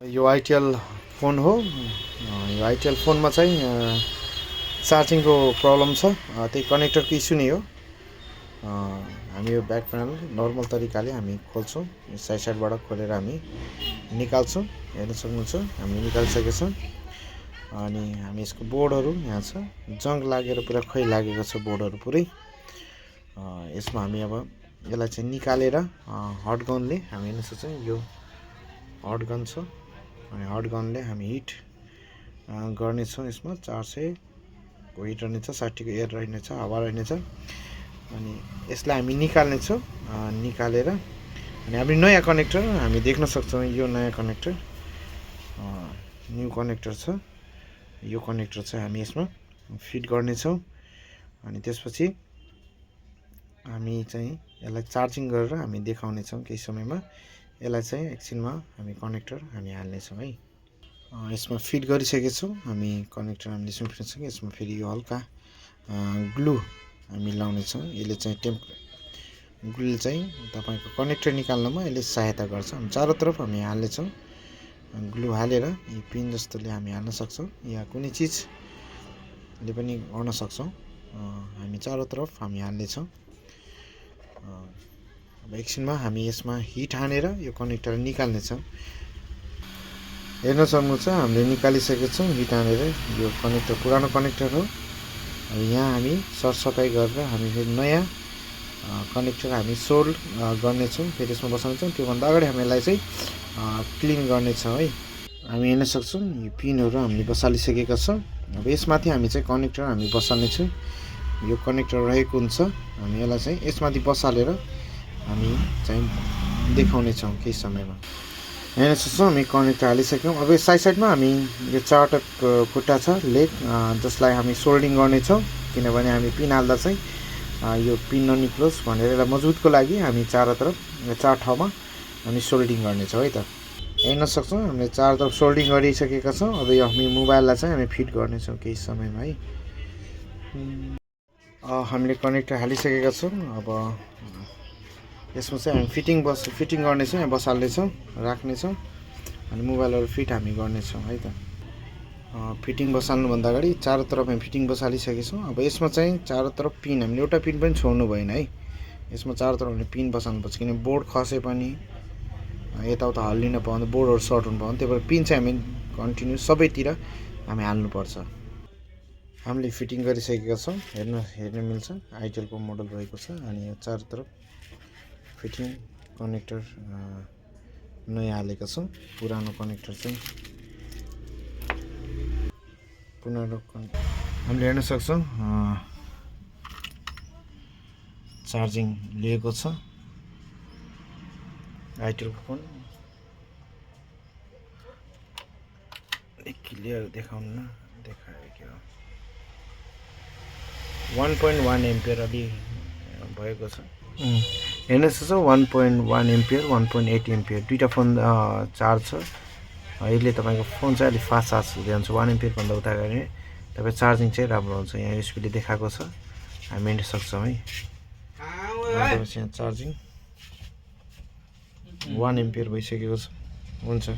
यो आइटिएल फोन हो। यो आइटिएल फोनमा चाहिँ चार्जिङको प्रब्लम छ। त्यही कनेक्टरको इस्यु नै हो। हामी यो ब्याक प्यानल नर्मल तरिकाले हामी खोल्छौँ, साइडबाट खोलेर हामी निकाल्छौँ। हेर्न सक्नुहुन्छ हामीले निकालिसकेका छौँ। अनि हामी यसको बोर्डहरू यहाँ छ, जङ्ग लागेर पुरा खै लागेको छ बोर्डहरू पुरै। यसमा हामी अब यसलाई चाहिँ निकालेर हट गनले हामी हेर्न सक्छौँ। यो हट गन छ अनि हट गनले हामी हिट गर्नेछौँ। यसमा 400 को हिट रहनेछ, 60 को एयर रहनेछ, हावा रहनेछ। अनि यसलाई हामी निकाल्नेछौँ। निकालेर अनि हामी नयाँ कनेक्टर हामी देख्न सक्छौँ। यो नयाँ कनेक्टर न्यू कनेक्टर छ। यो कनेक्टर चाहिँ हामी यसमा फिट गर्नेछौँ। अनि त्यसपछि हामी चाहिँ यसलाई चार्जिङ गरेर हामी देखाउनेछौँ केही समयमा। यसलाई चाहिँ एकछिनमा हामी कनेक्टर हामी हाल्नेछौँ है। यसमा फिट गरिसकेका छौँ हामी कनेक्टर हामीले सुम्पिन्छौँ। यसमा फेरि यो हल्का ग्लु हामी लाउनेछौँ। यसले चाहिँ ग्लुले चाहिँ तपाईँको कनेक्टर निकाल्नमा यसले सहायता गर्छ। हामी चारैतर्फ हामी हाल्नेछौँ। ग्लु हालेर यो पिन जस्तोले हामी हाल्न सक्छौँ या कुनै चिजले पनि गर्न सक्छौँ। हामी चारैतर्फ हामी हाल्नेछौँ। अब एकछिनमा हामी यसमा हिट हानेर यो कनेक्टर निकाल्नेछौँ। हेर्न सक्नुहुन्छ हामीले निकालिसकेका छौँ हिट हानेर। यो कनेक्टर पुरानो कनेक्टर हो। यहाँ हामी सरसफाइ गरेर हामी फेरि नयाँ कनेक्टर हामी सोल्ड गर्नेछौँ। फेरि यसमा बसाउनेछौँ। त्योभन्दा अगाडि हामी यसलाई चाहिँ क्लिन गर्नेछौँ है। हामी हेर्न सक्छौँ यो पिनहरू हामीले बसालिसकेका छौँ। अब यसमाथि हामी चाहिँ कनेक्टर हामी बसाल्नेछौँ। यो कनेक्टर रहेको हुन्छ। हामी यसलाई चाहिँ यसमाथि बसालेर हामी चाहिँ देखाउनेछौँ केही समयमा। हेर्न सक्छौँ हामी कनेक्टर हालिसक्यौँ। अब यो साइडमा हामी यो चारवटा खुट्टा छ लेग, जसलाई हामी सोल्डिङ गर्नेछौँ। किनभने हामी पिन हाल्दा चाहिँ यो पिन ननिक्लोस् भनेर यसलाई मजबुतको लागि हामी चारैतर्फ चार ठाउँमा हामी सोल्डिङ गर्नेछौँ है त। हेर्न सक्छौँ हामीले चारतर्फ सोल्डिङ गरिसकेका छौँ। अब यो हामी मोबाइललाई चाहिँ हामी फिट गर्नेछौँ केही समयमा है। हामीले कनेक्टर हालिसकेका छौँ। अब यसमा चाहिँ हामी फिटिङ गर्नेछौँ, यहाँ बसाल्नेछौँ, राख्नेछौँ अनि मोबाइलहरू फिट हामी गर्नेछौँ है त। फिटिङ बसाल्नुभन्दा अगाडि चारैतर्फ हामी फिटिङ बसालिसकेका छौँ। अब यसमा चाहिँ चारैतर्फ पिन हामीले एउटा पिन पनि छोड्नु भएन है। यसमा चारैतर्फ हामीले पिन बसाल्नुपर्छ, किनभने बोर्ड खसे पनि यताउता हल्लिन पाउँदैन, बोर्डहरू सर्ट हुनु पाउँदैन। त्यही भएर पिन चाहिँ हामी कन्टिन्यू सबैतिर हामी हाल्नुपर्छ। हामीले फिटिङ गरिसकेका छौँ। हेर्न मिल्छ आइटिएलको मोडल रहेको छ। अनि यो चारैतर्फ फिटिङ कनेक्टर नयाँ हालेका छौँ। पुरानो कनेक्टर चाहिँ हामीले हेर्न सक्छौँ चार्जिङ लिएको छ आइटिएलको फोन। क्लियर देखाउनु न, देखायो क्या 1.1 एम्पियर अलि भएको छ। हेर्न सक्छौँ 1.1 एम्पियर 1.8 एम्पियर दुईवटा फोन चार्ज छ। यसले तपाईँको फोन चाहिँ अलिक फास्ट चार्ज जान्छ। 1 एम्पियरभन्दा उता गयो भने तपाईँ चार्जिङ चाहिँ राम्रो हुन्छ। यहाँ युएसबीले देखाएको छ, हामी हेर्न सक्छौँ है। यहाँ चार्जिङ 1 एम्पियर भइसकेको छ। हुन्छ।